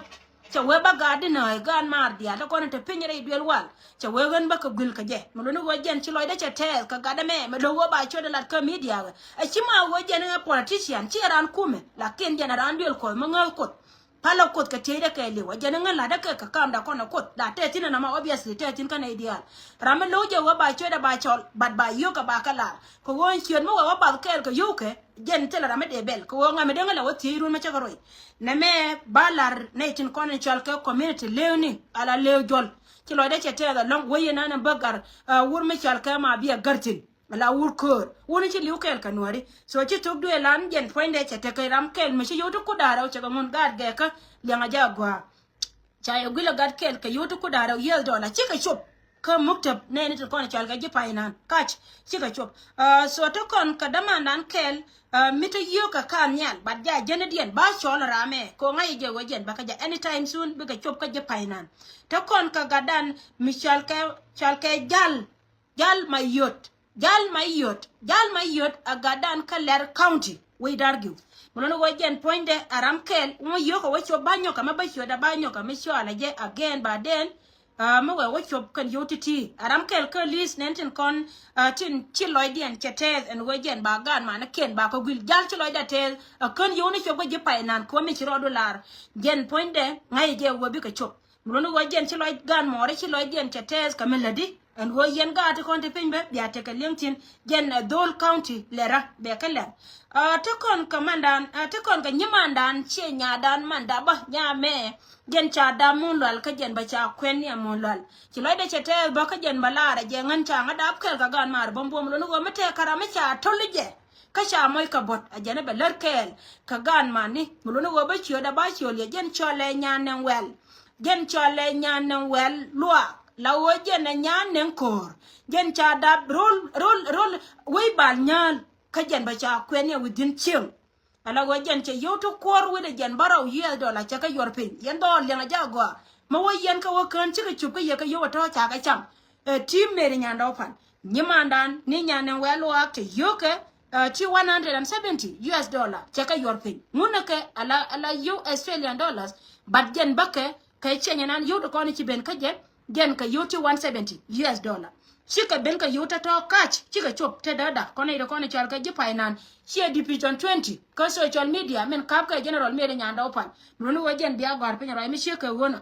Cɛ wee bä gaat di nääc gaat maar diaal ti kɔn in te piny rɛy duel wal. Cɛ wee ɣän bä kɛ guil kɛ jɛ mi luni ɣöö jɛn ci lɔcdä cɛ tɛɛth kɛ gat ɛmɛ mi lo̱k ɣöö ba ciötdɛ lat kä media ɣä. Ɛ ci ma ɣöö jɛn ɛ politician ci ɛ raan kumɛ lakin jɛn ɛ raan duel kuɔth mi ŋääth kuoth. Palä kuoth kɛ tiecdä kɛɛliw ɛ jɛn ɛ ŋäc la̱tdä kɛ kɛ kamdɛ kɔn ɛ kuoth da tɛth thi̱n ɛnɔmɔ obviously tɛth thi̱n kä nɛy diaal. Ram mi lo̱k jɛ ɣöö ba ciötdɛ ba cɔl bat ba yio̱k kɛ ba kɛ lar kɛ ɣöö ciöt mi wee wä bath kɛɛl kɛ yio̱w kɛ. Jɛn thilɛ ram mi dee bɛl kɛ ɣöö ŋa mi dee ŋä lɛ wä thiec run mi cä kɛ ruec. Nɛmɛ ba lar nɛy tin kɔn in cɔal kɛ community Lëëni ala Lëë Jɔl. Ci lɔcdä cɛ tɛɛth alɔŋ wä yɛn an in bä gar wur mi cɔal kɛ ma bi a gär thi̱n. Ala wur köör wun in ci li̱w kɛɛl kɛ nuääri so ci thok duëë lan jɛn puɔ̱nydɛ cɛ tekɛ ram kɛɛl mi ci yio̱w ti kut da̱ŋ rɛw cɛ kɛ ŋun gaat gɛɛkä. Liɛŋ a jɛ a gua̱a̱. Ca yɛ guil ɛ gat kɛl kɛ yio̱w ti kut da̱ŋ rɛw U S dollar cikɛ cop. Kä muktab nɛɛni ti kɔn cɔal kɛ ji̱ pay nan kac cikɛ cop. So ti kɔn kɛ dämandan kɛl mi ti yio̱w kɛ ka̱n nhial bat ja jɛn i̱diɛn ba cɔl ram ɛ kɛ ɣöö ŋa̱c jɛ ɣöö jɛn bä kä jɛ anytime soon bikɛ cop kä ji̱ pay nan. Ti kɔn kɛ gatdan mi cɔal kɛ, cɔal kɛ Jal, Jal Mayot. Jal Mayot, Jal Mayot a gatdan kä Lɛr County wec Dargiw. Mi luɔ̱n wec jɛn puɔ̱nydɛ a ram kɛl wä yio̱k a wä cop ba nyɔk a mi bä ciötdä ba nyɔk a mi cɔal a jɛ again ba den. Mi wee wä cop kɛn yio̱w ti̱ti̱ a ram kɛl kä li̱th nɛn tin kɔn tin ci lɔcdiɛn cɛ tɛɛth ɛn wec jɛn ba gaat manikiɛn ba kɛ guil jal ci lɔcdä tɛɛth. A kän yio̱w ni cop kä ji̱ pay nan kɛ wä mi ci rɔɔdu lar. Jɛn puɔ̱nydɛ ŋa̱c jɛ wä bikɛ cop. Luni ɣöö jɛn ci lɔc gan mɔɔri ci lɔcdiɛn cɛ tɛɛth kɛ mi lätdi. Ɛn ɣöö yɛn gaat ti kɔn ti piny bä bia tekɛ li̱eŋ thi̱n. Jɛn ɛ Dhol County lɛra bɛ kɛ lɛr. Ɛ, ti kɔn kɛ mandan, ɛ, ti kɔn kɛ nyimandan ciɛ nyadan manda bä nyamɛ. Jɛn ca dap mun lual kä jɛn bä ca kuɛn ni ɛ mun lual. Ci lɔcdɛ cɛ tɛɛth bä kä jɛn bä laarɛ jɛ ŋän ca ŋä dap kɛɛl kɛ gan maar bä buɔm luni ɣöö mi tɛɛk kä ram mi ca to̱l jɛ. Kä ca mɔc kɛ buɔ̱t a jɛn ɛ bɛ lär kɛɛl kɛ gan mani mi luni ɣöö bä ciötdɛ ba ciöl yɛ jɛn cɔlɛ nyan nɛn wɛl. Jɛn cɔalɛ nyan ni wɛl luaak la ɣöö jɛn ɛ nyan ni ko̱o̱r. Jɛn ca dap rol rol rol wec bal nyääl. Kä jɛn bɛ ca kuɛn yɛ within cieŋ. Ala ɣöö jɛn cɛ yio̱w ti kuɔr wi̱cdɛ jɛn bärɔw U S dollar cɛ kɛ yuɔr piny yɛn dhɔɔl liɛŋ a jak a gɔaa. Mi wä yɛn kä wä kään cikɛ cup kä yɛ kɛ yio̱w a tɔ̱ ca kɛ cam. Ɛ ti̱i̱m mëëri nyandɛ wä pan nyimandan ni nyan ni wɛl luaak cɛ yio̱w kɛ. Ɛ ti one hundred and seventy U S dollar cɛ kɛ yuɔr piny ŋun ni kɛ ala ala yio̱w Australian dollars. But jɛn bäkɛ kɛ ciɛ nyɛ nan yio̱w ti kɔn ci ben kä jɛ. Jɛn kɛ yio̱w ti one seventy U S dollar. Cikɛ ben kɛ yio̱w tɔ̱tɔ̱ cash cikɛ cop te däda kɔn i̱ ti kɔn cɔal kɛ ji̱ pay nan. Ciɛ division twenty kä social media min kap kɛ general mëëri nyandɛ wä pan. Nuni wä jɛn bia gɔ̱a̱r piny rɔy mi ciɛ kɛ ɣöönä.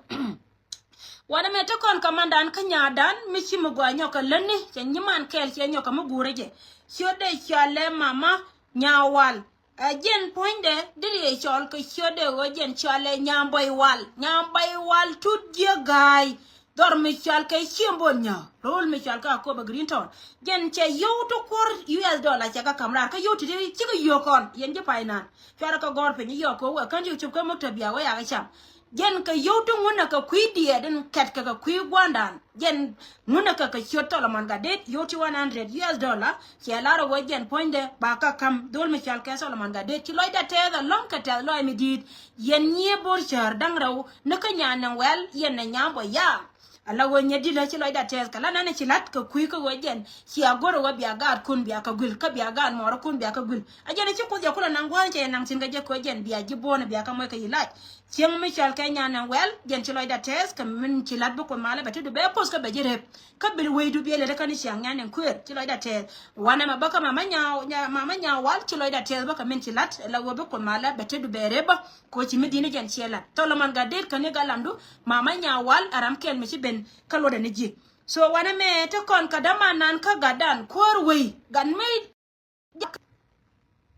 Wanɛ mɛ te kɔn kɛ mandan kä nyadan mi ci mi gɔaa nyɔk kɛ lätni cɛ nyiman kɛɛl ciɛ nyɔk kɛ mi guurä jɛ. Ciötdɛ cɔalɛ mama nyawal. Ɛ jɛn puɔ̱nydɛ deri yɛ cɔl kɛ ciötdɛ ɣöö jɛn cɔalɛ nyambɔy wal nyambɔy wal tut jiɛ ga̱a̱y. Dhɔr mi cɔal kɛ ciembon nyä ro̱o̱l mi cɔal kɛ Akobo Green Town. Jɛn cɛ yio̱w ti kuɔr U S dollar cɛ kɛ ka̱m raar kä yio̱w ti ti cikɛ yio̱w kɔn yɛn ji̱ pay nan. Cuarɛ kɛ gɔ̱r piny yio̱w kɛ wä kän yio̱w cop kä muk te bia wä yakɛ cam. Jɛn kɛ yio̱w ti ŋunä kɛ kui̱ diɛɛt in kɛt kɛ kɛ kui̱ gua̱ndan. Jɛn ŋunä kɛ kɛ ciöt Solomon Gatdet yio̱w ti one hundred U S dollar. Ciɛ lar ɛ wä jɛn puɔ̱nydɛ ba kä ka̱m dhol mi cɔal kɛ Solomon Gatdet ci lɔcdɛ tɛɛth ɛlɔ̱ŋ kɛ tɛth lɔc mi di̱i̱t. Yɛn nyiee bo̱r cäär da̱ŋ rɛw ni kä nyan ni wɛl yɛn ni nyam bɔ yaam. Ala ɣöö nyɛ dilä ci lɔcdɛ tɛɛth kɛ la nanɛ ci la̱t kɛ kui̱ kä ɣöö jɛn cia go̱r ɛ wä bia gaatkun bia kɛ guil kä bia gaat mɔɔrikun bia kɛ guil. A jɛn ɛ ci kuoth yɛ kulɛ naŋ gua̱a̱ny cɛ yɛ naŋ thi̱n kɛ jɛ kɛ ɣöö jɛn bia ji̱ buɔ̱ɔ̱n bia kɛ muɔc kɛ yi̱ lac. Cieŋ mi cɔal kɛ nyan nɛn wɛl jɛn ci lɔcdɛ tɛɛth kɛ min ci la̱t bi kuoth malä bɛ ti du bɛ poth kä bɛ ji̱ rep. Kä bil wecdu biɛ lɛ ti kä ni ciaŋ nyan nɛn kuëër ci lɔcdɛ tɛɛth. Wanɛ mɛ bä kä mama nyaw mama nyaw wal ci lɔcdɛ tɛɛth bä kɛ min ci la̱t la ɣöö bi kuoth malä bɛ ti du bɛ rep bä. Ko ci mi dhini jɛn ciɛ lat Solomon Gatdet kä ni galamdu mama nyaw wal a ram kɛl mi ci ben kä luɔtdɛ ni ji̱. So wanɛ mɛ te kɔn kä däman nan kä gatdan kuäär wei gat mi.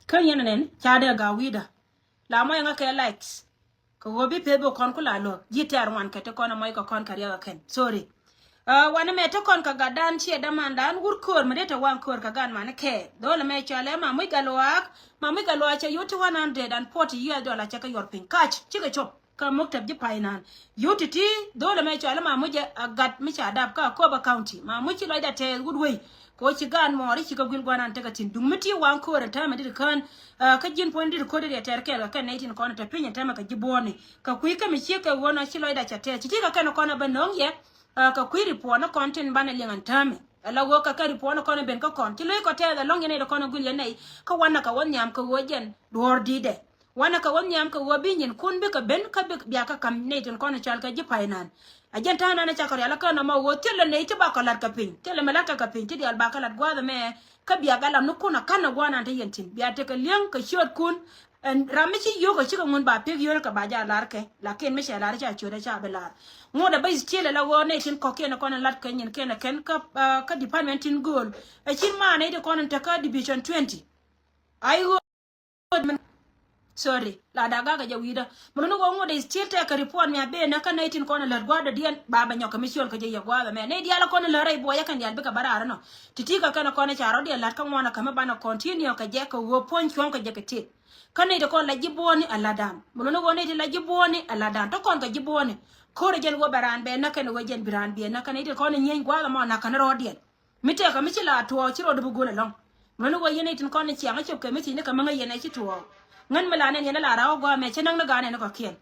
Kä yɛn nɛn ca dee ga̱ wi̱i̱dä. La mɔc ŋä kɛ likes. Kɛ ɣöö bi peth bä kɔn ku la lo̱k ji̱ tɛɛr ŋuan kɛ ti kɔn a mɔc kɛ kɔn kɛ riɛk a kɛn sorry. Ɛ wanɛ mɛ te kɔn kɛ gatdan ciɛ dämandan wur köör mi dee te waŋ köör kɛ gat mani kɛ dho̱l mɛ cɔalɛ ma muc gat luaak. Ma muc gat luaak cɛ yot ti one hundred and forty U S dollar cɛ kɛ yuɔr piny cash cikɛ cop. Kä muktab ji̱ pay nan. Yut ti̱ti̱ dho̱l ɛmɛ cɔal i̱ Mamuc ɛ a gat mi ca dap kä Akobo County. Mamuc ci lɔcdɛ tɛɛth wut wei. Kɛ ɣöö ci gaan mɔɔri ci kɛ guil gua̱nan tekɛ thi̱n. Duŋ mi ti waŋ köör ɛn täämɛ dit kään. Kä ji̱n puɔ̱ny dit ko̱r dit yɛ tɛr kɛɛl kɛ kɛn nɛy tin kɔn ɛ te piny ɛn täämɛ kɛ ji̱ buɔ̱ɔ̱ni. Kɛ kui̱ kä mi ciek kɛ ɣöö nɔ ci lɔcdɛ cɛ tɛɛth. Ci ti kɛ kɛn kɔn ɛ bä nöŋ yɛ. Kä kui̱ ripuɔn ni kɔn tin banɛ liŋ ɛn täämɛ. Ala ɣöö kɛ kɛ ripuɔn ni kɔn ɛ ben kä kɔn. Ci lo̱c kɔ tɛɛth ɛlɔ̱ŋ yɛn nɛy ti kɔn ɛ guil yɛn nɛy. Kä wanɛ kɛ wä nhiam kɛ ɣöö jɛn duɔ̱ɔ̱r di̱i̱dɛ. Wanɛ kɛ wä nhiam kɛ ɣöö bi nyin kun bikɛ ben kä bik bia kä ka̱m nɛy tin kɔn cɔal kɛ ji̱ pay nan. A jɛn ta̱a̱ nan ca kɛ rial kä nɔmɔ ɣöö thilɛ nɛy ti ba kɛ la̱t kɛ piny thilɛ mi la̱t kɛ kɛ piny ti diaal ba kɛ la̱t gua̱a̱th ɛmɛ. Kä bia kɛ la̱t ni kun a ka̱n ɛ gua̱a̱th nan te yɛn thi̱n bia tekɛ li̱eŋ kɛ ciöötkun. Ɛn ram mi ci yio̱k ɛ cikɛ ŋun ba pek yio̱k kɛ ba ja lar kɛ lakin mi cɛ lar ca ciöt ɛ ca bi lar. Ŋot ɛ bä is tiel ɛ la ɣöö nɛy tin kɔ̱kiɛn ɛ kɔn ɛ la̱t kɛ nyin kiɛn ɛ kɛn kä kä department tin gööl. Ɛ cin ma nɛy ti kɔn in te kä division twenty. Ai ɣöö Sorry la da̱k gakɛ jɛ wi̱i̱dä. Mɛ luni ɣöö ŋot is still tɛkɛ report mi a ben nä kä nɛy tin kɔn lät gua̱a̱r dɔ̱diɛn ba bɛ nyɔk kɛ mi ciöl kɛ jɛ yɛ gua̱a̱r ɛmɛ nɛy diaal kɔn lät rɛy buɔyä kɛn diaal bikɛ bä raar ɛnɔ. Ti ti kɛ kɛn kɔn ca rɔ̱diɛn la̱t kä ŋuɔ̱n ɛ kɛ mi banɛ continue kɛ jɛ kɛ ɣöö puɔ̱ny cuɔ̱ŋ kɛ jɛ kɛ tëk. Kä nɛy ti kɔn la ji̱ buɔ̱ɔ̱ni a la̱tdan mɛ luni ɣöö nɛy ti la ji̱ buɔ̱ɔ̱ni a la̱tdan ti kɔn kɛ ji̱ buɔ̱ɔ̱ni. Ko̱rɛ jɛn ɣöö bɛ raan bɛ nä kɛn ɣöö jɛn bi raan biɛ nä kɛn nɛy ti kɔn nyieny gua̱a̱r ɛmɔ na̱k kɛn rɔ̱diɛn. Mi tɛkɛ mi ci la tuɔɔk ci rɔɔdu bi go̱l ɛlɔ̱ŋ. Ŋän wä yɛn i̱ tin kɔn ni ciaŋ a cop kɛ mi thiecni kɛ mi ŋäc yɛn ɛ ci tuɔɔk. Ŋän mi la nɛn yɛn ɛ la raw a gɔaa mɛ cä näk ni gaan ɛn kɔ̱kiɛn.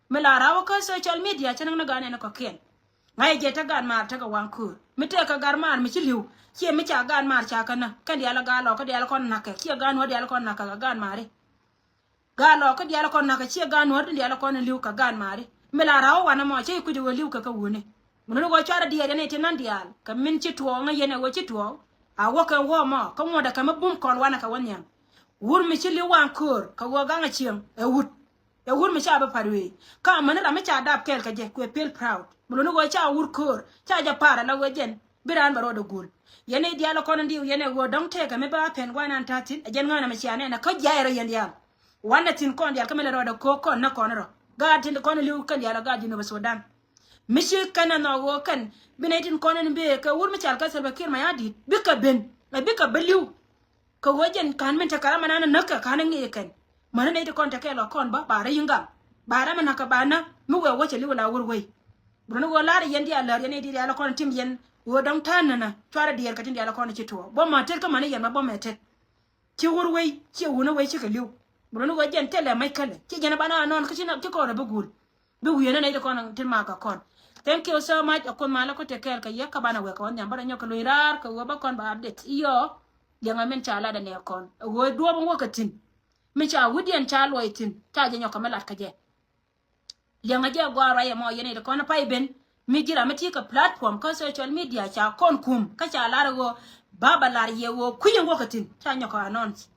Mi la raw a kä social media cä näk ni gaan ɛn kɔ̱kiɛn. Ŋa̱c jɛ te gaan maar tekɛ waŋ köör mi tɛkɛ gaan maar mi ci li̱w. Ciɛ mi ca gaan maar ca kä näk kɛn diaal a gaan lɔ kä diaal kɔn na̱kɛ ciɛ gaan wä diaal kɔn na̱kɛ kɛ gaan maari. Gaa lɔ kä diaal kɔn nakä ciɛ gaa nuɔ̱r diaal kɔn li̱w kɛ gaan maari. Mi la raw wanɛ mɔ cä i̱ kui̱c i̱ ɣöö li̱w kɛ kɛ wuni. Mun ni ɣöö cuarɛ diɛɛr yɛn i̱ ti nan diaal kɛ min ci tuɔɔk ŋäc yɛn i̱ ɣöö ci tuɔɔk. A wä kɛ wä mɔ kä ŋuɔ̱t ɛ kɛ mi bum kɔn wanɛ kɛ wä nhiam. Wur mi ci li̱w wan köör kɛ ɣöö gaŋɛ cieŋ ɛ wut. Ɛ wur mi ca bi pat wee. Ka mäni ram mi ca dap kɛɛl kɛ jɛ kuɛ feel proud. Mi luni ɣöö ca wur köör ca jɛ par ala ɣöö jɛn bi raan bɛ rɔɔdɛ guul. Yɛn i̱ diaal kɔn in diw yɛn ɛ ɣöö dɔ̱ŋ tëëkɛ mi ba pɛn gua̱n an ta̱thi̱n ɛ jɛn ŋa̱n ɛmɛ cia nɛn ɛ kä jiayɛ rɔ yɛn diaal. Wanɛ thi̱n kɔn diaal kä mi lɛ rɔɔdɛ ko̱o̱k kɔn näk kɔn rɔ gaat tin kɔn li̱w kɛn diaal ɔ gaat Jinub Sudan. Mi ci kɛn ɛ nhɔk ɣöö kɛn bi nɛy tin kɔn in bëë kɛ wur mi cal kɛ Salva Kiir Mayardit bikɛ ben ɛ bikɛ bi li̱w. Kɛ ɣöö jɛn ka̱n min te kɛ ram ɛnan näk kɛ ka̱n ŋi̱i̱c kɛn. Mäni nɛy ti kɔn te kɛɛl ɔ kɔn bä ba rɛy yi̱ŋ gam ba ram ɛn na̱k kɛ ba näk mi wëë wä cɛ li̱w la wur wei. Buruni ɣöö la̱r yɛn diaal lär yɛn nɛy ti diaal kɔn tim yɛn ɣöö dɔ̱ŋ ta̱a̱n nänä cuarɛ diɛɛr kɛ tin diaal kɔn ci tuɔɔk bä ma tet kä mäni yɛn ma bä mɛ tet. Ci wur wei ci wunä wei cikɛ li̱w. Buruni ɣöö jɛn thilɛ mac kälɛ ci jɛn ɛ banɛ anɔn kä ci kɔn rɛ bi guul. Bi wi̱i̱ nä nɛy ti kɔn tin makä kɔn. Thank you so much. Ɛ Kuoth malä ku te kɛɛl kɛ yɛ kä banɛ wek kɛ wä nhiam bä rɔ nyɔk kɛ luny raar kɛ wä bä kɔn bä update. Iyɔ liɛŋɛ min ca latdɛ nɛ kɔn ɛ wä duɔp in wä kɛ thi̱n. Mi ca wi̱diɛn ca luɔy thi̱n ca jɛ nyɔk kɛ mi lat kä jɛ. Liɛŋɛ jɛ gɔaa ruac ɛmɔ yɛn nɛy ti kɔn pay ben mi ji̱ ram mi ti kɛ platform kä social media ca kɔn kum kä ca lar ɛ ɣöö ba bɛ lar yɛ ɣöö kui̱c in wä kɛ thi̱n ca nyɔk kɛ announce.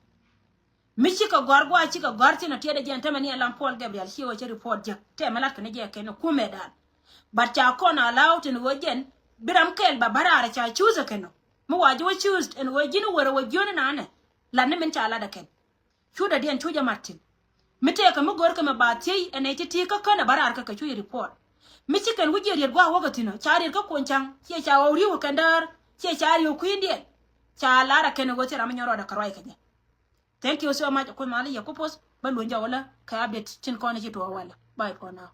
Mi cikɛ gɔ̱a̱r gua̱a̱ cikɛ gɔ̱a̱r thi̱n ɔ tiɛt ɛ jɛn tämɛ ni ɛ lam Paul Gabriel ci ɣöö cɛ report jek tɛmɛ lat kɛn jɛ kɛn ɛ kumɛ dan. But ca kɔn allow tin ɣöö jɛn bi ram kɛl ba bä raar ca choose ɛ kɛn ɔ mi wa ji̱ wä choose ɛn ɣöö ji̱n wär ɛ wä jiön inanɛ. Lat ni min ca lat ɛ kɛn cu dɔ̱diɛn cu jɛ mat thi̱n. Mi tëëkɛ mi görkɛ mɛ ba thiey ɛn ɛ ti ti kä känɛ bä raar kä kɛ cu jɛ report. Mi ci kɛn wi̱c jiɛ riet gua̱a̱ wäkɛ thi̱n ɔ ca riet kä kuɔny ca̱ŋ ciɛ ca ɣɔw ri̱w kɛ kɛn däär ciɛ ca ri̱w kui̱ndiɛn. Ca lar ɛ kɛn ɛ ɣöö thil ram mi nyɔr rɔɔdɛ kɛ ruac kɛ jɛ. Thank you so much. Kuoth mal i̱ yɛ ku poth bä luny jɔwä lä kɛ update tin kɔn i̱ ci tuɔɔk walɛ. Bye for now.